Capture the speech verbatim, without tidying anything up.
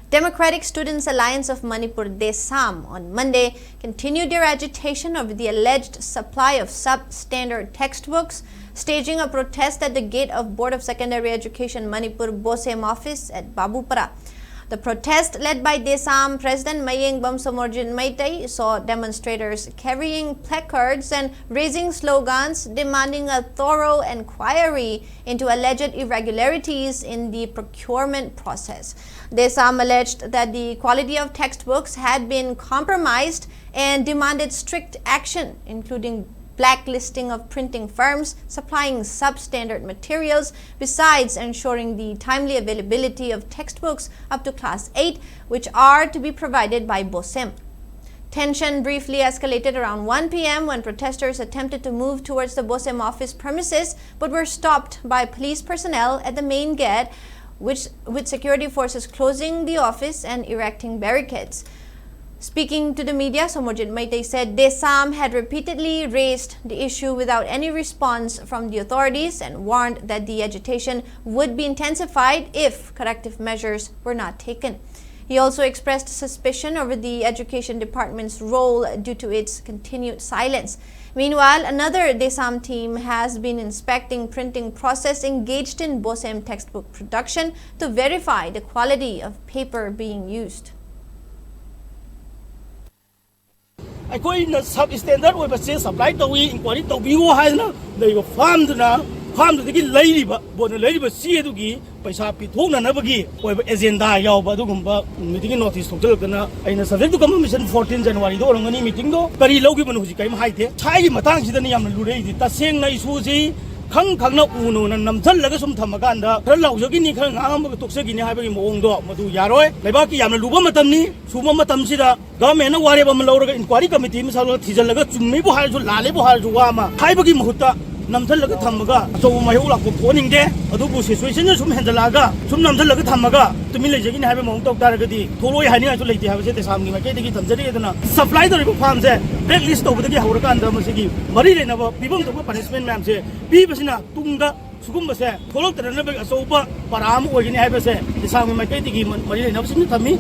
Democratic Students Alliance of Manipur, DESAM, on Monday continued their agitation over the alleged supply of substandard textbooks, staging a protest at the gate of Board of Secondary Education Manipur, BOSEM, office at Babupara. The protest, led by DESAM President Mayengbam Somorjit Meitei, saw demonstrators carrying placards and raising slogans demanding a thorough inquiry into alleged irregularities in the procurement process. DESAM alleged that the quality of textbooks had been compromised and demanded strict action, including blacklisting of printing firms supplying substandard materials, besides ensuring the timely availability of textbooks up to class eight, which are to be provided by BOSEM. Tension briefly escalated around one p m when protesters attempted to move towards the BOSEM office premises but were stopped by police personnel at the main gate, which, with security forces closing the office and erecting barricades. Speaking to the media, Somorjit Meitei said DESAM had repeatedly raised the issue without any response from the authorities and warned that the agitation would be intensified if corrective measures were not taken. He also expressed suspicion over the education department's role due to its continued silence. Meanwhile, another DESAM team has been inspecting printing process engaged in BOSEM textbook production to verify the quality of paper being used. ꯑꯩꯈꯣꯏꯅ sub standard ꯑꯣꯏꯕ ꯆꯦ supply ꯇꯧꯏ, enquiry ꯇꯧꯕꯤꯌꯨ ꯍꯥꯏꯗꯅ ꯂꯩꯕ ꯐꯥꯝꯗꯨꯅ, ꯐꯥꯝꯗꯨꯗꯒꯤ ꯂꯩꯔꯤꯕ, ꯕꯣꯔꯗꯅ ꯂꯩꯔꯤꯕ ꯆꯦ ꯑꯗꯨꯒꯤ ꯄꯩꯁꯥ ꯄꯤꯊꯣꯛꯅꯅꯕꯒꯤ ꯑꯣꯏꯕ ꯑꯦꯖꯦꯟꯗꯥ ꯌꯥꯎꯕ ꯑꯗꯨꯒꯨꯝꯕ ꯃꯤꯇꯤꯡꯒꯤ ꯅꯣꯇꯤꯁ ꯊꯣꯛꯆꯜꯂꯛꯇꯅ ꯑꯩꯅ subject to commission fourteen January ꯗ ꯑꯣꯏꯔꯝꯒꯅꯤ ꯃꯤꯇꯤꯡꯗꯣ꯫ ꯀꯔꯤ ꯂꯧꯈꯤꯕꯅꯣ ꯍꯧꯖꯤꯛ ꯀꯔꯤꯝ ꯍꯥꯏꯗꯦ꯫ ꯁꯥꯏꯒꯤ ꯃꯇꯥꯡꯁꯤꯗꯅꯤ ꯌꯥꯝꯅ ꯂꯨꯔꯛꯏꯁꯤ꯫ ꯇꯁꯦꯡꯅ ꯏꯁꯨꯁꯤ ꯈꯪ ꯈꯪꯅ ꯎꯅ ꯎꯅ ꯅꯝꯁꯤꯜꯂꯒ ꯁꯨꯝ ꯊꯝꯃꯀꯥꯟꯗ ꯈꯔ ꯂꯥꯎꯖꯈꯤꯅꯤ, ꯈꯔ ꯉꯥꯡꯉꯝꯃꯒ ꯇꯣꯛꯆꯈꯤꯅꯤ ꯍꯥꯏꯕꯒꯤ ꯃꯑꯣꯡꯗꯣ ꯃꯗꯨ ꯌꯥꯔꯣꯏ꯫ ꯂꯩꯕꯥꯛꯀꯤ ꯌꯥꯝꯅ ꯂꯨꯕ ꯃꯇꯝꯅꯤ꯫ ꯁꯨꯝꯕ ꯃꯇꯝꯁꯤꯗ ꯒꯚꯔꯟꯃꯦꯟꯠꯅ ꯋꯥꯔꯦꯞ ꯑꯃ ꯂꯧꯔꯒ ꯏꯟꯀ꯭ꯋꯥꯏꯔꯤ ꯀꯃꯤꯇꯤ ꯑꯃ ꯁꯥꯔꯒ ꯊꯤꯖꯤꯜꯂꯒ ꯆꯨꯝꯃꯤꯕꯨ ꯍꯥꯏꯔꯁꯨ ꯂꯥꯜꯂꯦꯕꯨ ꯍꯥꯏꯔꯁꯨ ꯋꯥ ꯑꯃ ꯍꯥꯏꯕꯒꯤ ꯃꯍꯨꯠꯇ ꯅꯝꯁꯤꯜꯂꯒ ꯊꯝꯃꯒ ꯑꯆꯧꯕ ꯃꯥꯌꯣꯛ ꯂꯥꯛꯄ ꯄꯣꯛꯍꯟꯅꯤꯡꯗꯦ꯫ ꯑꯗꯨꯕꯨ ꯁꯤꯆꯨꯋꯦꯁꯟꯁꯦ ꯁꯨꯝ ꯍꯦꯟꯖꯜꯂꯛꯑꯒ ꯁꯨꯝ ꯅꯝꯁꯤꯜꯂꯒ ꯊꯝꯃꯒ ꯇꯨꯃꯤꯟ ꯂꯩꯖꯈꯤꯅꯤ ꯍꯥꯏꯕ ꯃꯑꯣꯡ ꯇꯧ ꯇꯥꯔꯒꯗꯤ ꯊꯣꯛꯂꯛꯑꯣꯏ ꯍꯥꯏꯅꯤꯡꯉꯥꯏꯁꯨ ꯂꯩꯇꯦ ꯍꯥꯏꯕꯁꯦ ꯗꯦꯁꯥꯝꯒꯤ ꯃꯥꯏꯀꯩꯗꯒꯤ ꯊꯝꯖꯔꯤ꯫ ꯑꯗꯨꯅ ꯁꯄ꯭ꯂꯥꯏ ꯇꯧꯔꯤꯕ ꯐꯥꯔꯝꯁꯦ ꯕ꯭ꯂꯦꯛ ꯂꯤꯁ ꯇꯧꯕꯗꯒꯤ ꯍꯧꯔꯀꯥꯟꯗ ꯃꯁꯤꯒꯤ ꯃꯔꯤ ꯂꯩꯅꯕ ꯄꯤꯐꯝ ꯊꯣꯛꯄ ꯄꯅꯤꯁꯃꯦꯟꯠ ꯃꯌꯥꯝꯁꯦ ꯄꯤꯕꯁꯤꯅ ꯇꯨꯡꯗ ꯁꯤꯒꯨꯝꯕꯁꯦ ꯊꯣꯛꯂꯛꯇꯅꯅꯕꯒꯤ ꯑꯆꯧꯕ ꯄꯔꯥ ꯑꯃ ꯑꯣꯏꯒꯅꯤ ꯍꯥꯏꯕꯁꯦ ꯂꯤꯁꯥꯡꯕ ꯃꯥꯏꯀꯩꯗꯒꯤ ꯃꯔꯤ ꯂꯩꯅꯕꯁꯤꯡꯅ ꯊꯝꯃꯤ꯫